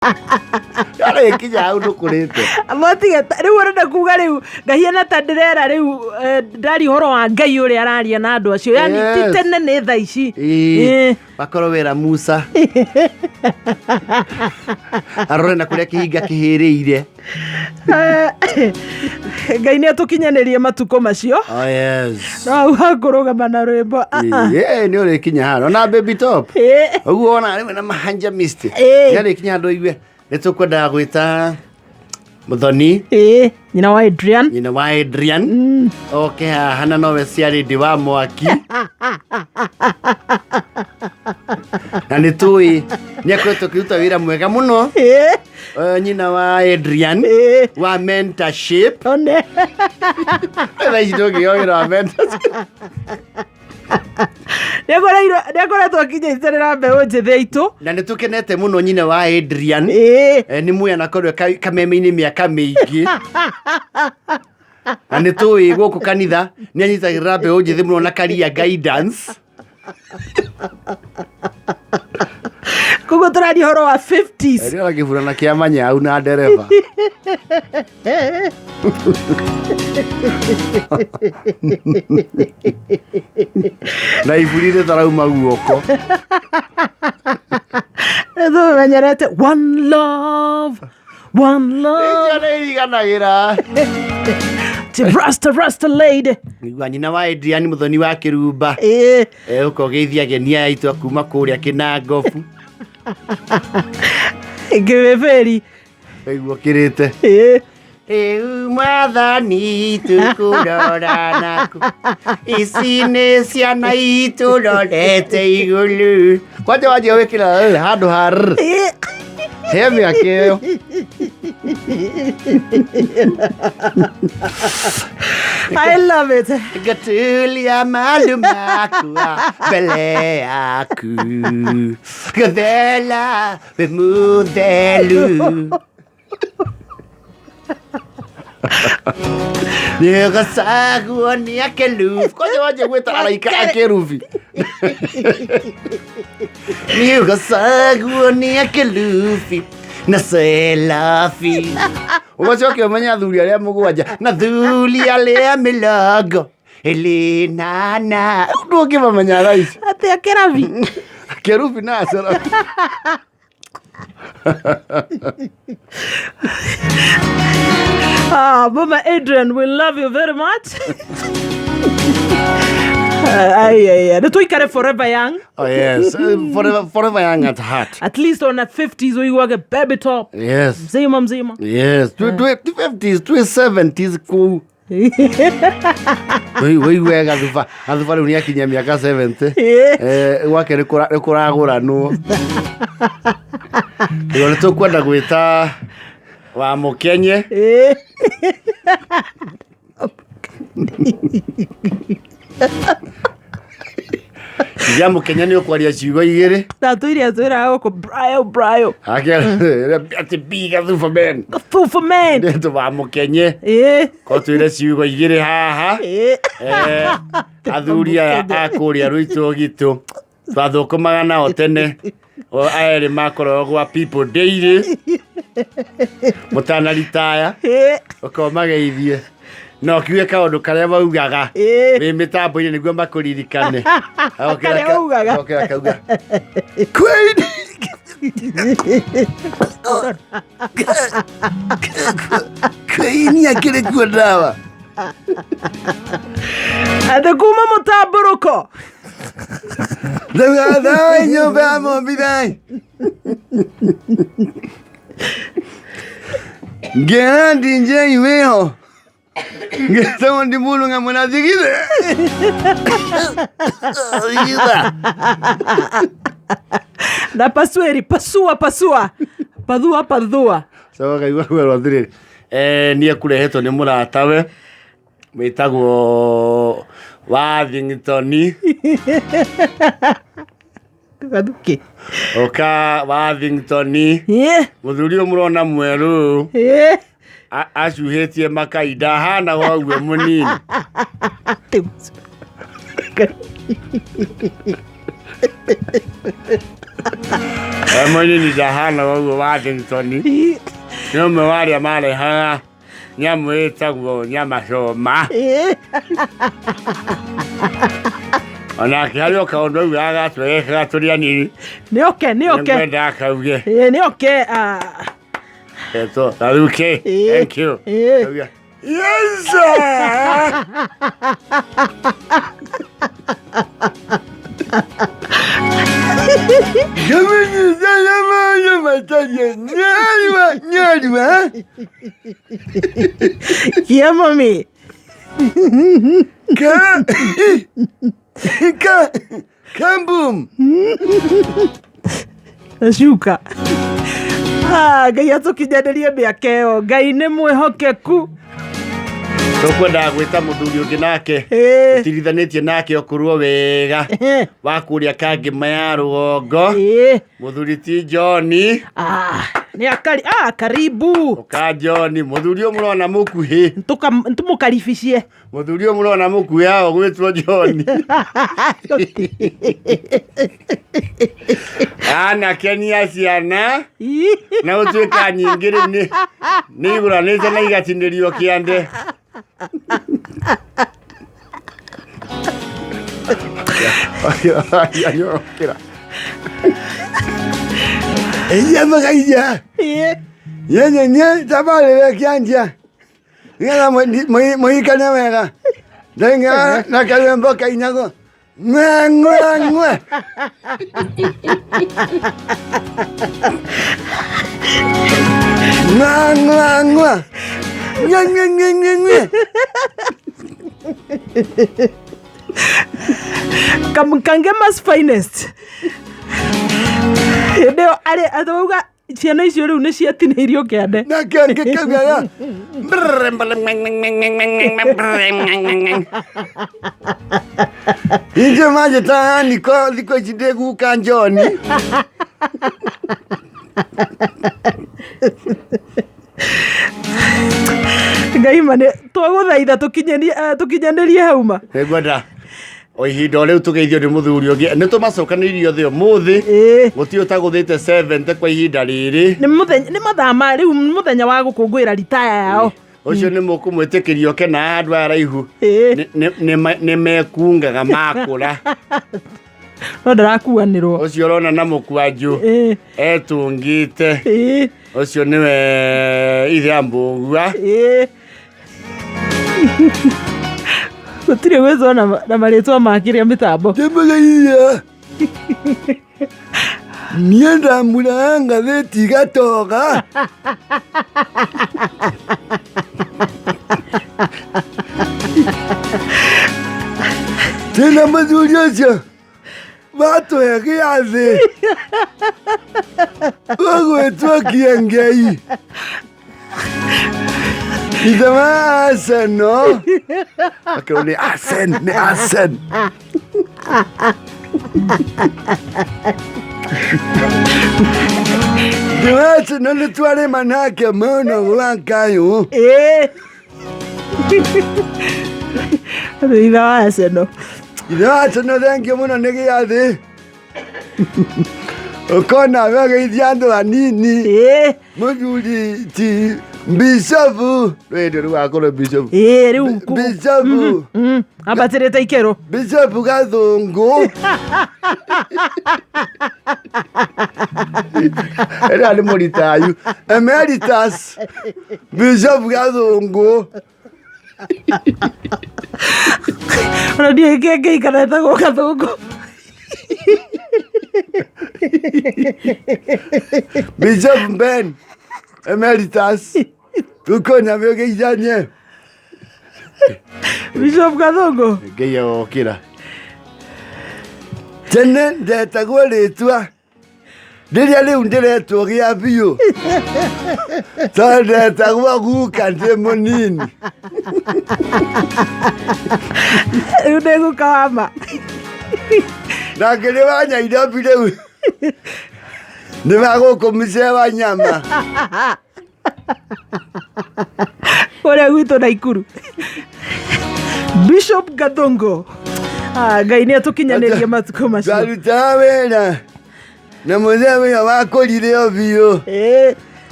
Arĩkinya hau ndũkũrĩte. Motige rĩu ũrenda kuga rĩu ngahiana ta ndĩrera rĩu ndaria ũhoro wa Ngai ũrĩa araria na andũ acio, yani ti tene nĩ thaa ici. Ĩĩ. Makorwo wĩra Musa arore na kũrĩa kĩhinga kĩhĩrĩire. Ngai nĩ atũkinyanĩrie matukũ macio. Oh, yes. No hau hakũrũgama na rwĩmbo, ah, ah. Ĩĩ, nĩ ũrĩkinya hano na baby top ũguo wona rĩmwe na mahanja mist. Nĩ arĩkinya handũ igue nĩ tũkwendaga gwĩta Mũthoni. Ĩĩ, nyina wa Adrian. Nyina wa Adrian oke haha na nowe ciarĩndĩ wa mwaki na nĩ tũĩ nĩ akoretwo akĩruta wĩra mwega mũno. Nyina wa Adrian wa mentorship. One. Thaa ici ndũngĩo wĩra wa mentorship. Nĩakoretwo akinyitĩrĩra mbeũ njĩthĩ itũ. Na nĩ tũkenete mũno nyina wa Adrian. Nĩ muya nakorwo kameme-inĩ mĩaka mĩingĩ na nĩ tũĩ gũkũ kanitha nĩ anyitagĩrĩra mbeũ njĩthĩ mũno na career guidance. Koguo tũraria ũhoro wa 50s. Rĩo kĩburana kĩa manyau na ndereba. Na iburi rĩtarauma guoko. Tũmenyerete one love, one love. Icio nĩ iriganagĩra. Ti rasta rasta lady. Nĩgua nyina wa Adrian Mũthoni wa Kĩrumba. Ũka ũgeithia ageni aya aitũ a kuma kũrĩa Kĩnangobu. Ngĩbĩbĩri. Ũiguo kĩrĩte. Rĩu mwathani tũkũrora naku ici nĩ ciana itũrorete igũrũ. Kwanja wanjia gwĩkĩra L handũ ha R. He mĩaka ĩyo. I love it. Ngatulia malu makwa mbele yaku Gathela wĩ mũthelu. Nĩgacagwo nĩ akerubi. Kwanja wanjia gwĩta araika akerubi. Nĩgacagwo nĩ akerubi na serafi. Ũgacoke ũmenye athuri arĩa 7 na thuri arĩa 28. Ndũngĩmamenya thaa ici. Atĩ akerabi. Akerubi na aserafi. Ah, Mama Adrian, we love you very much. Ai, ai, ai. Nĩ tũikare forever young. Oh yes, forever, forever young at heart. At least on the 50s ũiguage baby top. Yes. Mzima mzima. Yes, twi 50s, twi 70s kũu. Wĩigue gathuba, gathuba rĩu nĩakinyia mĩaka 70. Gwake nĩ kũragũranwo. Rĩu nĩ tũkwenda gwĩta wa mũkenye. Ya mũkenya nĩ ũkwaria ciugo igĩrĩ. Ndatũire atwĩraga gũkũ Brayo Brayo. Atĩ bi gathuba men. Gathuba men. Nĩ wa mũkenye. Ko twĩre ciugo igĩrĩ haha. Athuri aya a kũrĩa rũitũ gitũ twathũkũmaga nao tene. O erĩ makoragwo gwa People Daily. Mũtanaritaya. Ũkomageithie. Na ũkiuge kaũndũ karĩa maugaga. Wĩ mĩtambo-inĩ nĩguo makũririkane. Karĩa maugaga. Okĩra kauga. Queen! Queen akĩrĩ kuo ndawa. Atĩ kuma mũtambũrũko. Ndauga nyũmba ya mũmbithai. Ngĩra DJ wĩho. Ngĩtagwo ndi mũndũ ng'amwe na thigithe. Thigitha. Na pasueri pasua pasua. Pathua pathua. Coka kaigua kwĩrwo atĩrĩrĩ, niĩ ekũrehetwo nĩ mũratawe wĩtagwo Worthington. Gathuki. Ũka Worthington. Mũthuri ũyũ mũrona mwerũ. Acuhĩtie makai ndahana waguo mũnini. Mũnini ndahana ũguo Waddington. Nĩ ũmwe wa arĩa marehaga nyamũ ĩtagwo nyama coma. Onake harĩ o kaũndũ augaga gatwegekaga tũrĩ anini. Nĩ oke, nĩ oke. Nĩngwenda akauge. Ĩĩ, nĩ oke. Ah. Etwo Tharuki. Ĩĩ. Thank you. Ĩĩ. Auga, Yes sir. Yeah, mami. Kambum. Cuka. Ah, Ngai atũkinyanĩrie mĩaka ĩyo. Ngai nĩ mwĩhokeku. Tũkwendaga gwĩta mũthuri ũngĩ nake Ĩĩ. ũtirithanĩtie nake ũkũrwo wega wa kũrĩa Kangĩma ya rũgongo. Ĩĩ. Mũthuri ti John. Ah, nĩ akari ah, karibu. Ũka John, mũthuri ũyũ mũrona mũkuhĩ. Tũmũkaribicie. Mũthuri ũyũ mũrona mũkuhĩ haha ũgwĩtwo John. Anakenia ciana na gũtuĩka nyingĩ rĩu nĩ igũranĩte na igatinĩrio kĩande. Anyorokera. Iya magaija. Ĩĩ. Nyenye nye tabarĩre kĩanja. Nĩgetha mũhikane wega. Ndaingĩra na karwĩmbo kainagwo. Ng'we ng'we ng'we. Ng'wa ng'wa ng'wa. Nye nye nye nye nye. Kangema's finest. Hĩndĩ ĩyo arĩ atauga ciana icio rĩu nĩ ciatinĩirio kĩande. Na kĩangĩ kĩaugaga. Inje manjĩtaga niko thikũ ici ndĩ guka John. Ngai ma nĩ twagũthaitha tũkinyanĩrie hau ma. Nĩngwenda o ihinda o rĩu tũgeithio nĩ mũthuri ũngĩ. Nĩ tũmacokanĩirie othe ũmũthĩ. Ĩĩ. Gũtirĩ ũtagũthĩte 70 kwa ihinda rĩrĩ. Nĩ mũthenya, nĩ mathaa ma rĩu nĩ mũthenya wa gũkũngũĩra ritaya yao. Ũcio nĩ mũkũmwĩtĩkĩria oke na handũ haraihu. Ĩĩ. Nĩ mekungaga makũra. No ndarakuanĩrwo. Ũcio ũrona na mũkwanjũ Ĩĩ. etũngĩte. Ĩĩ. Ũcio nĩwe ithe ya Mbũgua. Ĩĩ. Gũtirĩ gwĩtwo na marĩtwa ma kĩrĩa mĩtambo. Ndĩmũgeithia. Niĩ ndamuraga ngathĩti gatoga. Tĩna mũthuri ũcio watũhe gĩathĩ ũgwĩtwo Kĩengei. Ithe wa Arsenal. Akĩrwo nĩ Arsene, nĩ Arsene. Ithe wa Arsenal nĩ twarĩma nake mũno gwa Kayũ. Ĩĩ. Ithe wa Arsenal. Ithe wa Arsenal thengiũ mũno nĩ gĩathĩ. Ũkona wegeithia andũ anini. Ĩĩ. Mũthuri ti Bishopu. Rĩndĩ rĩu akorwo Bishopu. Ĩĩ rĩu Bishopu. Ambatĩrĩte ikĩro. Bishopu Gathũngũ. Ĩrĩa nĩ mũritayu. Emeritus. Bishopu Gathũngũ. Ona ndiũĩ kĩengei kana etagwo Gathũngũ. Bishop Ben Emeritus. Tukona wegeithanie. Bishop Gathũngũ. Ngai agokĩra. Tene ndetagwo rĩtwa rĩrĩa rĩu ndĩretwo gĩa biũ. Tondũ ndetagwo guka ndĩ mũnini. Rĩu ndĩ guka wa ma. Na ngĩrĩ wa Nyairobi rĩu nĩ wa gũkũ mzee wa nyama. Kũrĩa gwitũ Naikuru. Bishop Gathũngũ. Ah, Ngai nĩ atũkinyanĩrie matukũ macio. Twarutaga wĩra Na mũthee ũyũ wakũrire o biũ,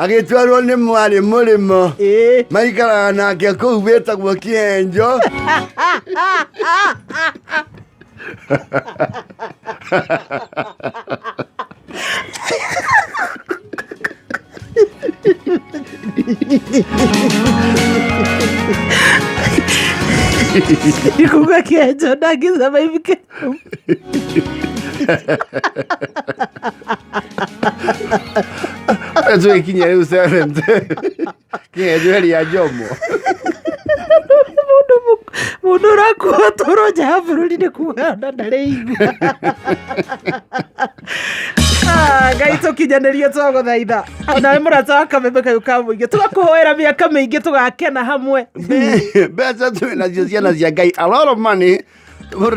agĩtwarwo nĩ mwarĩ mũrĩmo, maikaraga nake kũu wĩtagwo Kĩenjo. Nikuga kĩenjo ndangĩsurvive kĩenjo. Tũgĩkinya rĩu 70 kĩenjo ĩrĩa njomo. Mũndũ mũndũ ũrakua tũrwo nja ya bũrũri nĩ kuga ona ndarĩigua. Ah, Ngai tũkinyanĩrie twagũthaitha, onawe mũrata wa kameme kayũ ka mũingĩ, tũgakũhoera mĩaka mĩingĩ tũgakena hamwe. Mbeca twĩ nacio, ciana cia Ngai, a lot of money bũrũri.